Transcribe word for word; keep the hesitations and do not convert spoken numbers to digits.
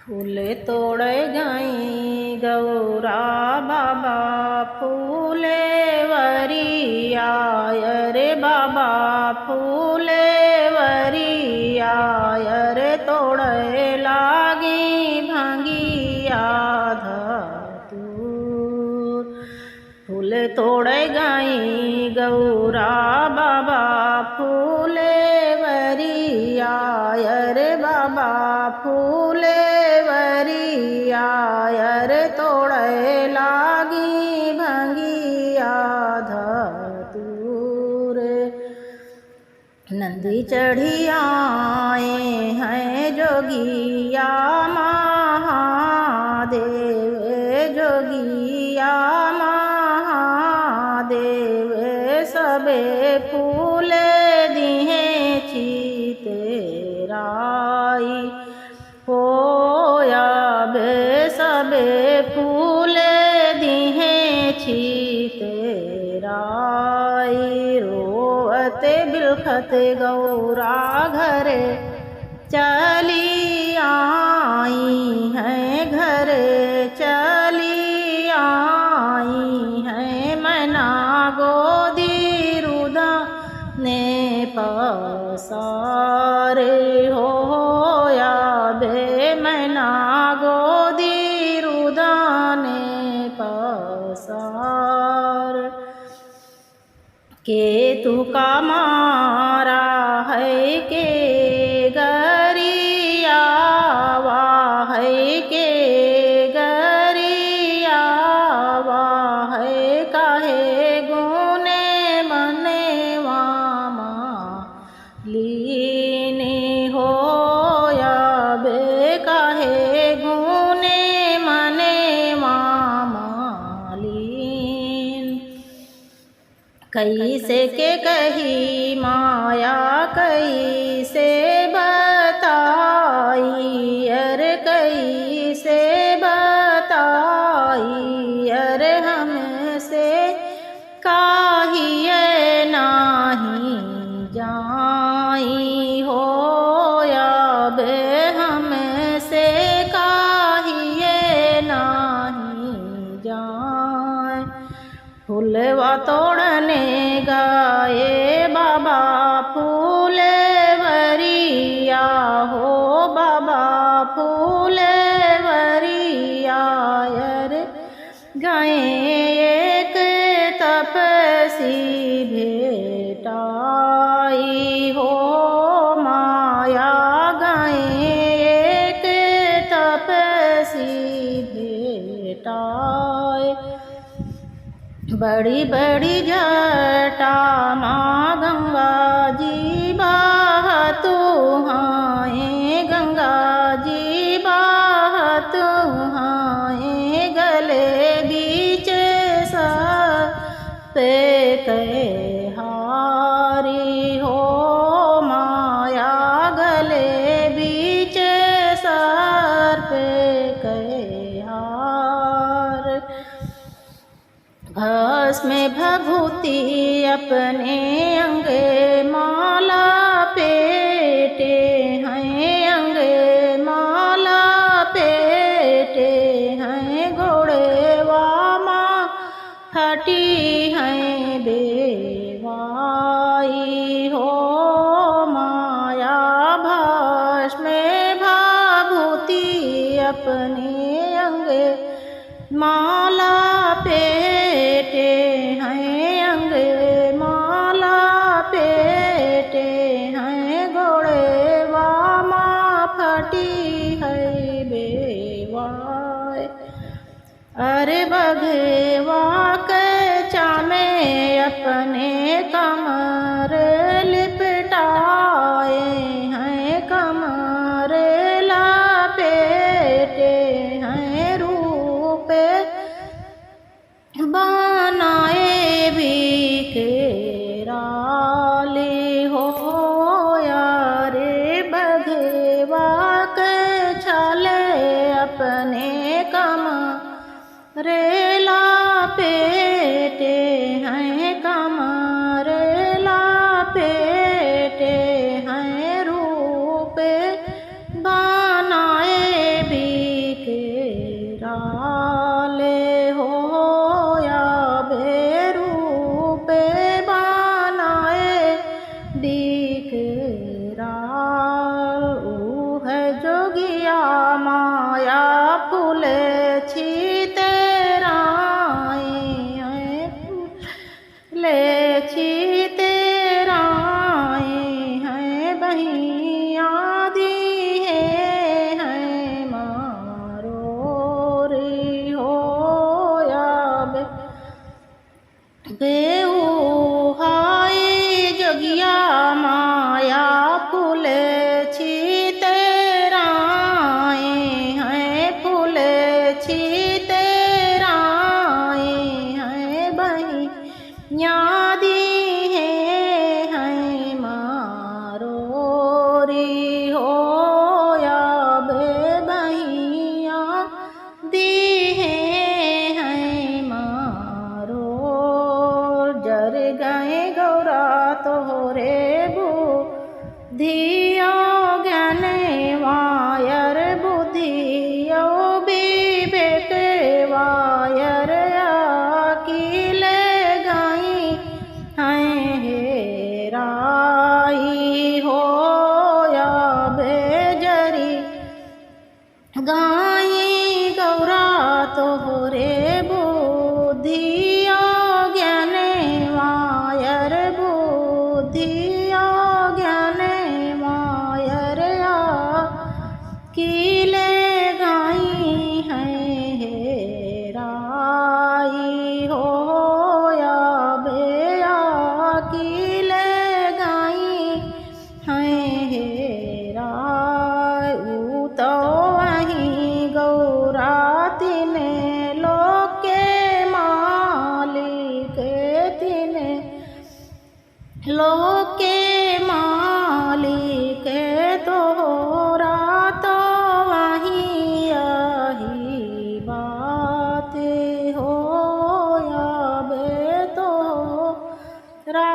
फूल तोड़े गई गौरा बाबा फूले वरिया, अरे बाबा फूले वरिया, अरे तोड़े लागी भंगिया धतूर। फूल तोड़े गई गौरा बाबा फूले वरिया, अरे बाबा फूले वरिया, अरे तोड़े लागी भंगिया धतूर। नंदी चढ़ी आए हैं जोगिया महादेव, जोगिया महादेव, सबे फूल दिहे चीते राई। हो आबे सबे फूल दिहे चीते राई। रोवत बिलखत गौरा घरे चली आई हैं, घरे चली आई हैं। मना गोदी रुदा ने पसार हो आबे, मना गोदी रुदा ने पसार। केतु का मारा है के गरियावा है, के गरियावा है, काहे गुने मने वामा लीन हो आबे, काहे गुने मने वामा लीन। कैसे के कही माया कैसे बताई, अरे कैसे बताई, अरे हमसे काहिए नाही जाई हो आबे, हमसे काहिए नाही जाई। फुलवा तोड़ने गए बाबा फूले वरिया हो, बाबा फूले वरिया, अरे गए एक तपसी भेटाई हो माया, गए एक तपसी भेटाई। बड़ी बड़ी जटा मा गंगा जी बहतु हैं, गंगा जी बहतु हैं, गले बीच सर्प के हारी हो माया, गले बीच सर्प के हार। भस्म भभूति अपने अंग माला पेटे हैं, अंग माला पेटे हैं, गोड़वा मा फटी हैं बेवाई हो माया। भस्म भभूति अपने अंग माला पेटे हैं, अंग माला पेटे हैं, गोड़वा मा फटी है बेवाय। अरे बघवा के चामे अपने कमर लिपटाए हैं, कमर लपेटे हैं, रूप बनाए बिकराली हो। अरे बघवा के छाले अपने कमर लपेटे हैं, कमर लपेटे हैं, रूप बनाए भी माया फूले छितराई है, फूले छितराई है, बहिया दिहे है मारो री हो आबे। बेऊ हाय जोगिया माया फूले छितराई है, फूले छितराई है, बहिया दिहे है मारो री हो आबे, बहिया दिहे है मारो। जर गए गौरा तोहरे बुद्धियो ज्ञानवा अर बुद्धियो विवेकवा अर अकिल गई है हेराई हो आबे। जरी गई गौरा तोहरे बुद्धियो ज्ञानवा अर बुद्धियो ज्ञानवा अर अकिल गई है हेराई हो आबे, अकिल गई है हेराई। ऊ तो वही गौरा तीन लोक के मालिक, तीन लोक के मालिक, तोहरा तो वही यही बात हो आबे, तोहरा